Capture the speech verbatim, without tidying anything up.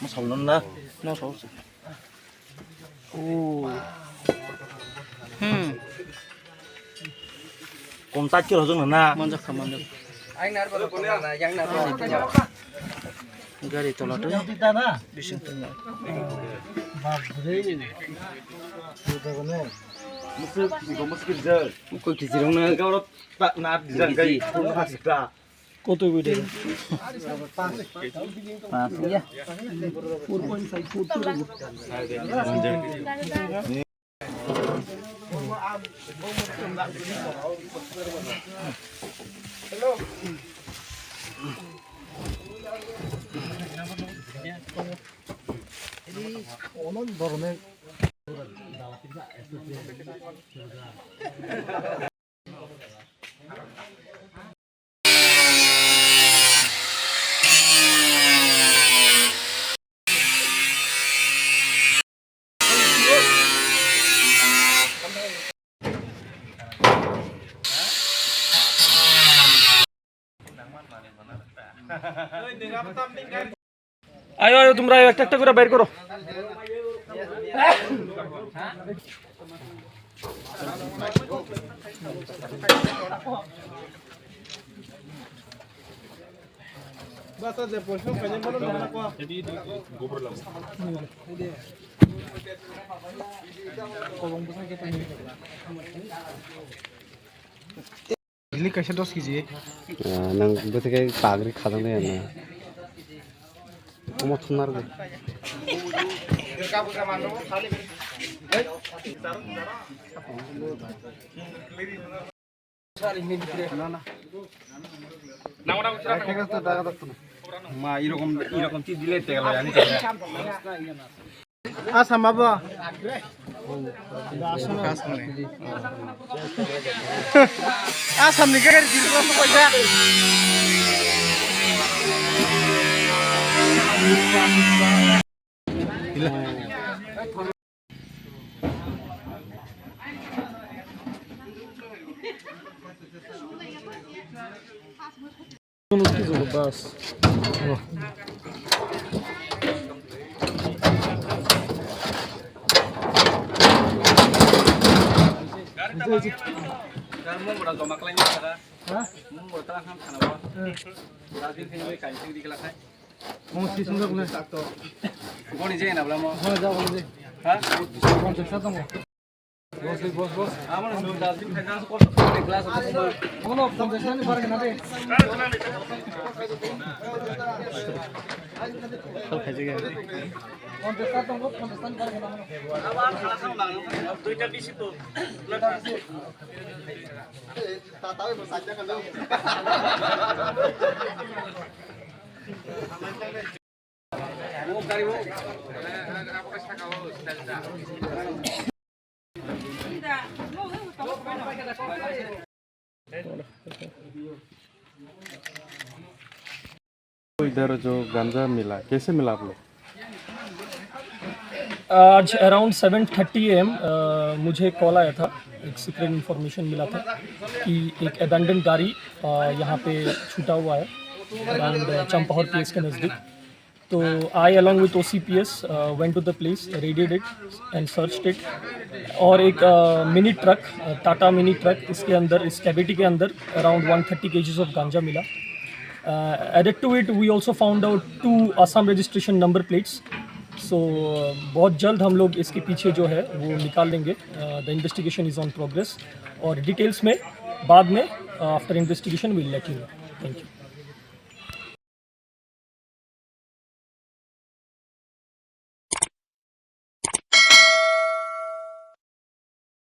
Mo sablo na. No sablo. Oh. Hmm. Kom tak kilo jong na. Manjak kha, manjak. Gari tola to. Bising tengah. Musuh, musuh kerja. Kau kisi rong na. Kau tak nak kerja kai. Kau tak. Kotoi bui de? Paanch, ya. Four point five, four point five. Ayo, ayo, তোমরা আয়ো, একটা একটা করে বাইর করো। Bini kaisa dos kg. Ah, nang bwtwi khe pagri khajang de na. Omo thumnar de. Ma, এরকম, এরকম চিজ দিলে টেকা লাগে, আমি জানি না। Asam abo. Asam ni gari diri ko paisa. Goni je na bla mo. Goni je. Ha? Goni je. Boss, boss, boss. Amar dustbin khai na ko glass. Bono, pondashan ni bar na de. Pondashan tongo, pondashan bar na. Abar khala sang lang. Duita bisi to. Tata oi bosai ja kan. इधर जो गांजा मिला, कैसे मिला आप लोग? आज around seven thirty am मुझे कॉल आया था, एक सीक्रेट इन्फॉर्मेशन मिला था कि एक अबैंडन गाड़ी अ, यहाँ पे छूटा हुआ है अराउंड चंपाहर पीएस के नज़दीक। तो I along with O C P S went to the place, raided it and searched it। और एक mini truck, Tata mini truck, इसके अंदर, इस कैविटी के अंदर around one thirty KGs of गांजा मिला। Added to it, we also found out two Assam registration number plates। So बहुत जल्द हम लोग इसके पीछे जो है वो निकाल लेंगे। The investigation is on progress। और डिटेल्स में बाद में Uh, after investigation, we'll let you know. Thank you.